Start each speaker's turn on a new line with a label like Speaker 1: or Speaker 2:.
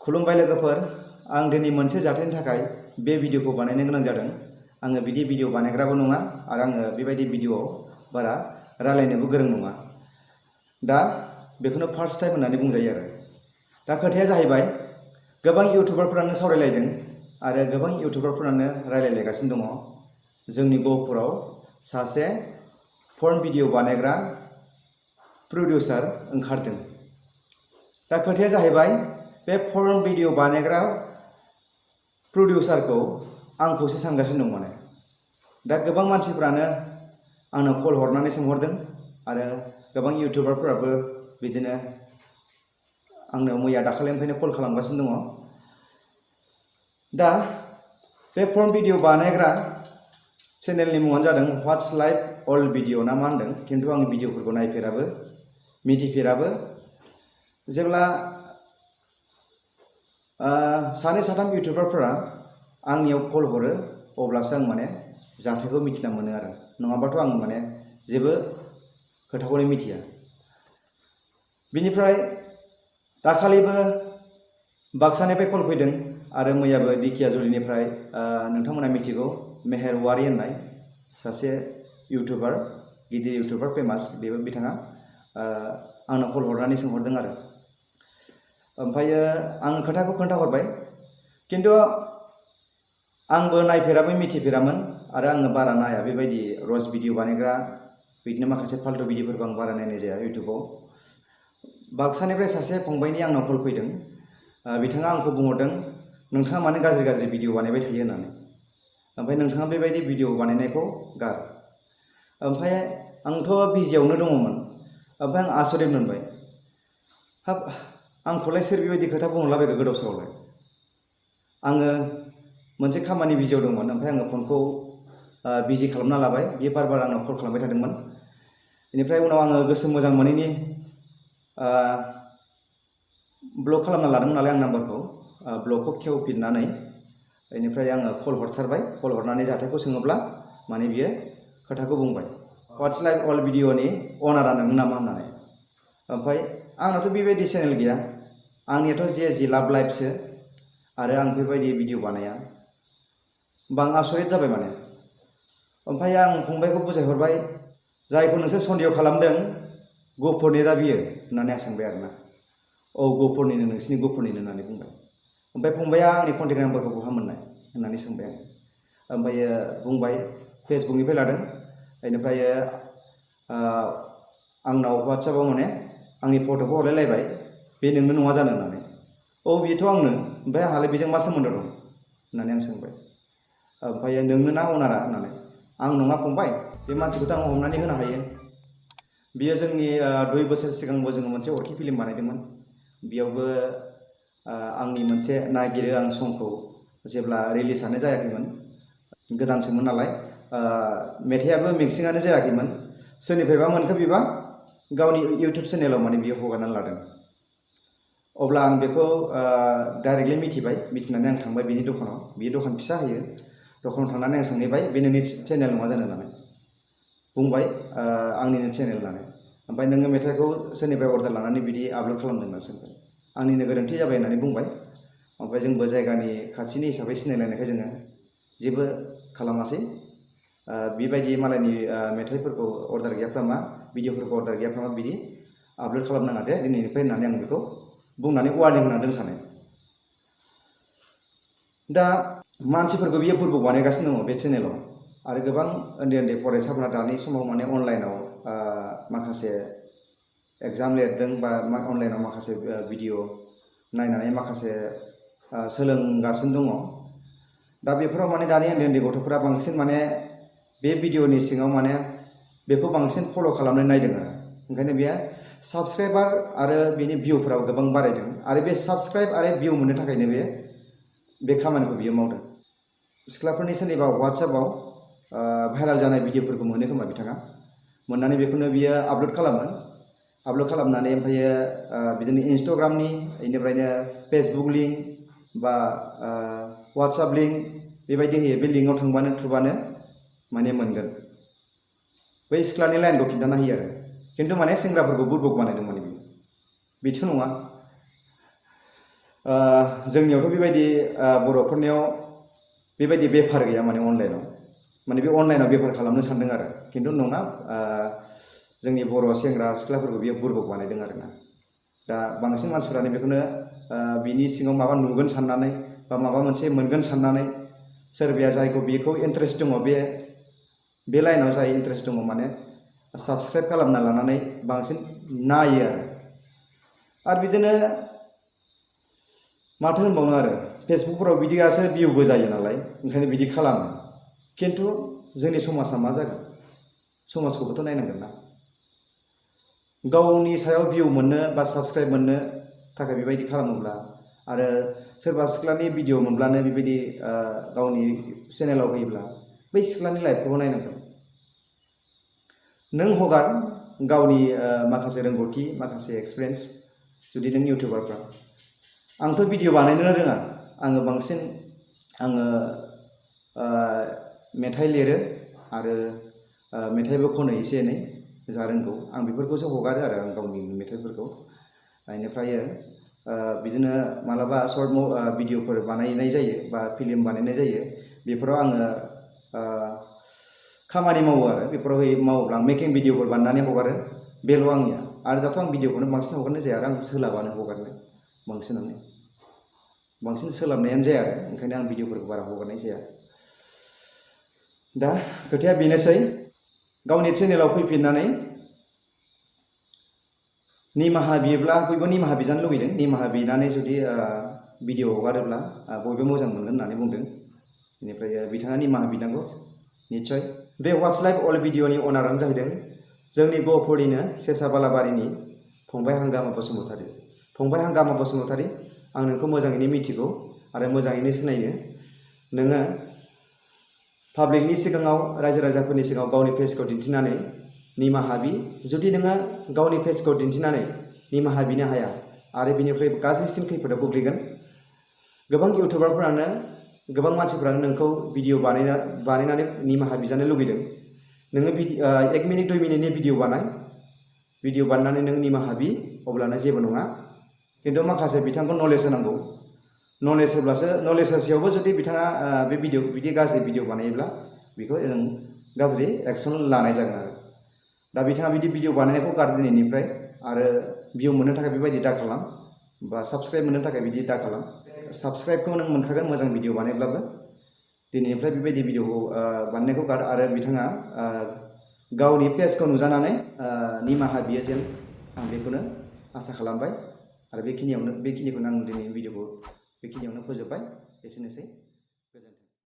Speaker 1: खुलुमबाय लोगोफोर, आं दिनै मोनसे जाथायनि थाखाय बे भिडिअखौ बानायनो गोनां जादों। आङो बिदि भिडिअ बानायग्राबो नङा आरो आङो बेबायदि भिडिअआव बारा रायलायनोबो गोरों नङा। दा बेखौनो फार्स्ट टाइम होननानै बुंजायो आरो। दा खोथाया जाहैबाय, गोबां इउटुबारफोरानो सावरायलायदों आरो गोबां इउटुबारफोरानो रायलायलायगासिनो दङ। जोंनि गहपुराव सासे फर्न भिडिअ बानायग्रा प्रडिउसार ओंखारदों। दा खोथाया जाहैबाय, बे फर्न भिडिअ बानायग्रा प्रडिउसारखौ आंखौसो सानगासिनो दं माने। दा गोबां मानसिफ्रानो आंनो कल हरनानै सोंहरदों आरो गोबां इउटुबारफोराबो बिदिनो आंनो मैया दाखालिनिफ्रायनो कल खालामगासिनो दङ। दा बे फर्न भिडिअ बानायग्रा चेनेलनि मुङानो जादों व्हाट्स लाइफ अल भिडिअ ना मा होनदों, खिन्थु आं भिडिअफोरखौ नायफेराबो मिथिफेराबो। जेब्ला सानै साथाम इउटुबारफोरा आंनियाव कल हरो अब्लासो आं माने जाथायखौ मिथिना मोनो आरो, नङाबाथ' आं माने जेबो खोथाखौनो मिथिया। बिनिफ्राय दाखालिबो बाक्सानिफ्राय कल फैदों आरो मैयाबो दिखियाजुलिनिफ्राय नोंथांमोना मिथिगौ मेहेर औवारि होननाय सासे इउटुबार, गिदिर इउटुबार फेमास, बेबो बिथाङा आंनो कल हरनानै सोंहरदों आरो। ओमफ्रायो आं खोथाखौ खोन्थाहरबाय, खिन्थु आंबो नायफेराबो मिथिफेरामोन आरो आङो बारा नाया बेबायदि रस भिडिअ बानायग्रा बिदिनो माखासे फाल्तु भिडिअफोरखौ आं बारा नायनाय जाया इउटुबाव। बाक्सानिफ्राय सासे फंबायनि आंनाव कल फैदों। बिथाङा आंखौ बुंहरदों, नोंथाङा मानो गाज्रि गाज्रि भिडिअ बानायबाय थायो होननानै, ओमफ्राय नोंथाङा बेबायदि भिडिअ बानायनायखौ गार। ओमफ्राय आंथ' बिजियावनो दङमोन, ओमफ्राय आं आसरित मोनबाय, हाब आंखौलाय सोर बेबायदि खोथा बुंहरलाबायखो गोदाव सोरावलाय। आङो मोनसे खामानि बिजियाव दंमोन, ओमफ्राय आङो फनखौ बिजि खालामना लाबाय। बियो बार बार आंनाव कल खालामबाय थादोंमोन। बेनिफ्राय उनाव आङो गोसो मोजां मोनैनि ब्लक खालामना लादोंमोन नालाय आं नाम्बारखौ, ब्लकखौ खेवफिननानै बेनिफ्राय आङो कल हरथारबाय। कल हरनानै जाथायखौ सोङोब्ला माने बियो खोथाखौ बुंबाय, व्हाट्स लाइफ अल भिडिअनि अनारा नों नामा होननानै। ओमफ्राय आंनाथ' बेबायदि चेनेल गैया, आंनियाथ' जे लाभ लाइफसो, आरो आं बेबायदि भिडिअ बानाया। होमबा आं आसरित जाबाय माने। ओमफ्राय आं फंबायखौ बुजायहरबाय, जायखौ नोंसोर सन्देह खालामदों गहपुरनि दा बियो होननानै आं सोंबाय आरोना। औ गहपुरनिनो, नोंसिनि गहपुरनिनो होननानै बुंबाय। ओमफ्राय फंबाया आंनि कन्टेक्ट नाम्बारखौ बहा मोननाय होननानै सोंबाय आं। ओमफ्राय बुंबाय फेसबुकनिफ्राय लादों। बेनिफ्राय आंनाव वाट्सएपआव माने आंनि फट'खौ हरलायलायबाय, बे नोंनो नङा जानो होननानै। औ बेथ' आंनो, ओमफ्राय आंहालाय बेजों मा सोमोन्दो दं होननानै आं सोंबाय। ओमफ्राय नोंनो ना अनारा होननानै। आं नङा फंबाय, बे मानसिखौथ' आं हमनानै होनो हायो। बियो जोंनि 2 बोसोर सिगांबो जोङो मोनसे अरखि फिल्म बानायदोंमोन। बेयावबो आंनि मोनसे नागिरो आं समखौ जेब्ला रिलिजआनो जायाखैमोन, गोदानसोमोन नालाय, मेथाइआबो मिक्सिंआनो जायाखैमोन। सोरनिफ्रायबा मोनखो बिबा गावनि इउटुब चेनेलाव माने बियो हगारनानै लादों। अब्ला आं बेखौ डाइरेक्टलि मिथिबाय। मिथिनानै आं थांबाय बिनि दखानाव। बियो दखान फिसा होयो। दखानाव थांनानै आं सोंहैबाय, बे नोंनि चेनेल नङा जानो होननानै। बुंबाय आंनिनो चेनेल होननानै। ओमफ्राय नोङो मेथाइखौ सोरनिफ्राय अर्डार लानानै बिदि आपल'ड खालामदों होनना सोंबाय। आंनिनो गोरोन्थि जाबाय होननानै बुंबाय। ओमफ्राय जोंबो जायगानि खाथिनि हिसाबै सिनायलायनायखाय जोङो जेबो खालामासै। बेबायदि मालायनि मेथाइफोरखौ अर्डार गैयाफ्रा मा, भिडिअफोरखौ अर्डार गैयाफ्रा मा बिदि आपल'ड खालामनाङा दे दिनैनिफ्राय होननानै आं बेखौ बुंनानै वार्निं होना दोनखानाय। दा मानसिफोरखौ बियो बुरबक बानायगासिनो दङ बे चेनेलाव। आरो गोबां उन्दै उन्दै फरायसाफोरा दानि समाव माने अनलाइनाव माखासे एग्जाम लिरदों बा अनलाइनाव माखासे भिडिअ नायनानै माखासे सोलोंगासिनो दङ। दा बेफोराव माने दानि उन्दै उन्दै गथ'फोरा बांसिन माने बे भिडिअनि सिङाव माने बेखौ बांसिन फल' खालामनो नायदों आरो। ओंखायनो बेयो साबस्क्राइबार आरो बेनि भिउफोराव गोबां बारायदों। आरो बे साबस्क्राइब आरो भिउ मोननो थाखायनो बे खामानिखौ बियो मावदों। सिख्लाफोरनि सोरनिबा वाट्सएपआव भाइराल जानाय भिडिअफोरखौ मोनो खोमा बिथाङा। मोननानै बेखौनो बियो आपल'ड खालामो। आपल'ड खालामनानै ओमफ्रायो बिदिनो इन्सटाग्रामनि, बेनिफ्रायनो फेसबुक लिंक बा वाट्सएप लिंक बेबायदि होयो। बे लिंकआव थांबानो थुबानो माने मोनगोन। बै सिख्लानि लाइनखौ खिन्थाना होयो आरो। खिन्थु माने सेंग्राफोरखौ बुरबक बानायदों माने बेथ' नङा। जोंनियावथ' बेबायदि बर'फोरनियाव बेबायदि बेफार गैया माने अनलाइनाव, माने बे अनलाइनाव बेफार खालामनो सानदों आरो खिन्थु नङा, जोंनि बर' सेंग्रा सिख्लाफोरखौ बियो बुरबक बानायदों आरोना। दा बांसिन मानसिफ्रानो बेखौनो बिनि सिङाव माबा नुगोन साननानै बा माबा मोनसे मोनगोन साननानै सोरबाया जायखौ बेखौ इन्टारेस्ट दङ बे लाइनाव जाय इन्टारेस्ट दङ माने साबस्क्राइब खालामना लानानै बांसिन नायो आरो बिदिनो माथो होनबावनो आरो फेसबुकफोराव बिदियासो भिउबो जायो नालाय ओंखायनो बिदि खालामो। खिन्थु जोंनि समाजा मा जागोन, समाजखौबोथ' नायनांगोन ना। गावनि सायाव भिउ मोननो बा साबस्क्राइब मोननो थाखाय बेबायदि खालामोब्ला आरो सोरबा सिख्लानि भिडिअ मोनब्लानो बेबायदि गावनि चेनेलाव होयोब्ला बै सिख्लानि लाइफखौबो नायनांगोन। नों हगार गावनि माखासे रोंगौथि, माखासे एक्सपिरियेन्स, जुदि नों इउटुबारफ्रा। आंथ' भिडिअ बानायनो रोङा, आङो बांसिन मेथाइ लिरो आरो मेथाइबो खनो एसे एनै जा रोंगौ आं बेफोरखौसो हगारो आरो आं गावनि मेथाइफोरखौ। बेनिफ्राय बिदिनो मालाबा सर्ट भिडिअफोर बानायनाय जायो बा फिल्म बानायनाय जायो, बेफोराव आङो खामानि मावो आरो बेफोराव मावोब्ला आं मेकिं भिडिअफोर बानायनानै हगारो, बेल' आंनिया। आरो दाथ' आं भिडिअखौनो बांसिन हगारनाय जाया आरो आं सोलाबानो हगारनो बांसिन सोलाबनायानो जाया आरो ओंखायनो आं भिडिअफोरखौ बारा हगारनाय जाया। दा खोथाया बेनोसै, गावनि चेनेलाव फैफिननानै निमाहा बियोब्ला बयबो निमाहा बिजानो लुगैदों, निमाहा बिनानै जुदि भिडिअ हगारोब्ला बयबो मोजां मोनगोन होननानै बुंदों। बेनिफ्राय बिथाङा निमाहा बिनांगौ निस्सय। बे वाट्स लाइफ अल भिडिअनि अनारानो जाहैदों जोंनि गहपुरनिनो सेसा बालाबारिनि फंबाय हांगामा बसुमतारी। फंबाय हांगामा बसुमतारी, आं नोंखौ मोजाङैनो मिथिगौ आरो मोजाङैनो सिनायो। नोङो पाब्लिकनि सिगाङाव, रायजो राजाफोरनि सिगाङाव गावनि फेसखौ दिन्थिनानै निमाहा बि। जुदि नोङो गावनि फेसखौ दिन्थिनानै निमाहा बिनो हाया आरो बिनिफ्राय गाज्रिसिन खैफोदाव गोग्लैगोन। गोबां इउटुबारफोरानो, गोबां मानसिफोरानो नोंखौ भिडिअ बानायनानै निमाहा बिजानो लुगैदों। नोङो 1 मिनिट 2 मिनिटनि भिडिअ बानायनानै नों निमाहा बि, अब्लानो जेबो नङा। खिन्थु माखासे बिथांखौ नलेज होनांगौ। नलेज होसेयावबो जुदि बिथाङा बे भिडिअ बिदि गाज्रि भिडिअ बानायोब्ला बेखौ जों गाज्रि एक्सन लानाय जागोन आरो। दा बिथाङा बिदि भिडिअ बानायनायखौ गार दिनैनिफ्राय, आरो भिउ मोननो थाखाय बेबायदि दा खालाम बा साबस्क्राइब मोननो थाखाय बिदि दा खालाम। साबस्क्राइबखौ नों मोनखागोन मोजां भिडिअ बानायब्लाबो। दिनैनिफ्राय बेबायदि भिडिअखौ बानायनायखौ गार आरो बिथाङा गावनि पेजखौ नुजानानै निमाहा बियो जेन, आं बेखौनो आसा खालामबाय। आरो बेखिनिखौनो आं दिनैनि भिडिअखौ बेखिनियावनो फोजोबबाय। एसेनोसै।